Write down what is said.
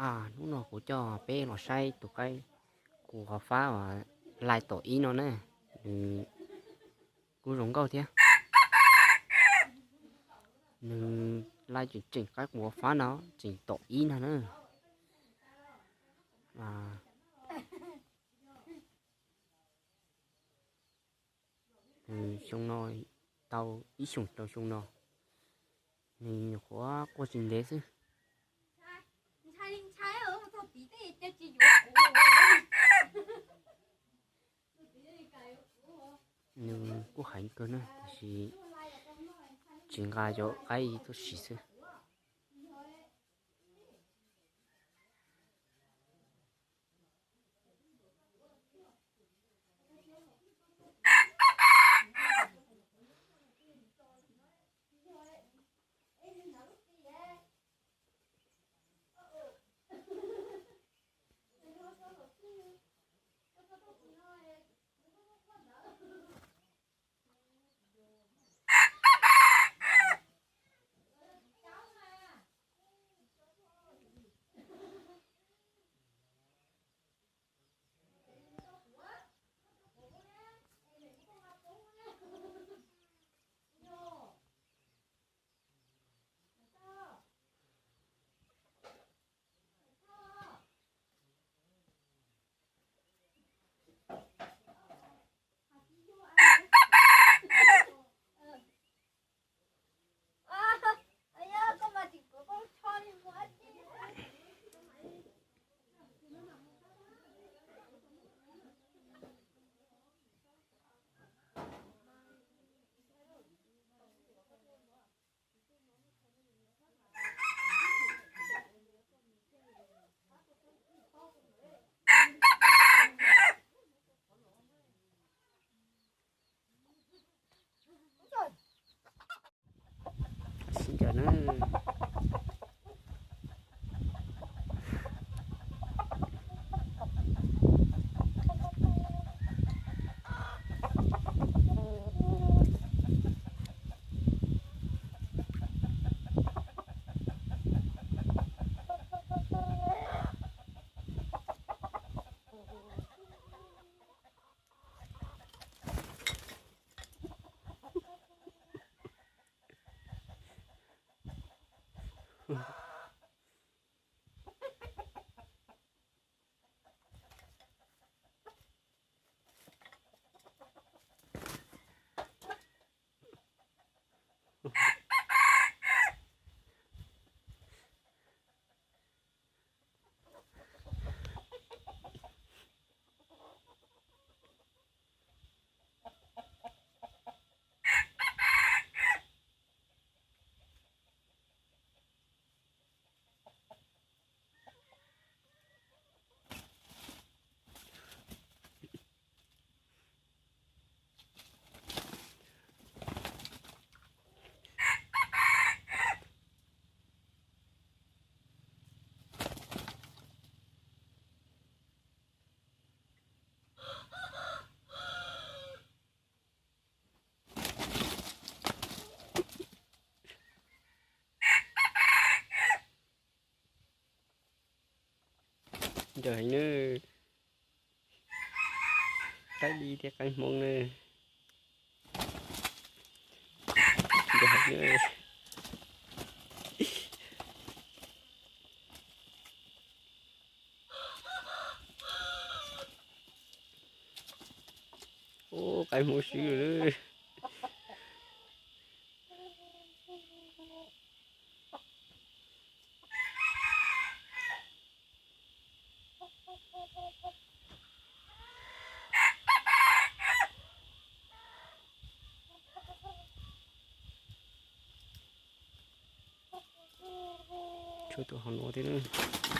A, hnub no kuv coj peb los saib tus qaib kuv qhov fab uas lai tom ib no na. Nws kuj zoo nkauj thiab. Nws lai tseem tseem qaib kuv qhov fab no, tseem tom ib no na. Nws xyoo no tau ib xyoos rau xyoo no, nws nyuam qhuav quaj tsis ntev xwb. Nws kuj heev kawg na, tiam sis tsis nqa cov qaib tuaj sim xwb. Sib ncaws na. Ncaws heev na. Qaib dib thiab qaib hmoob na. Ncaws heev na. Ub, qaib hmoob swb lawm. Tuaj tuaj hauv nuav thiab.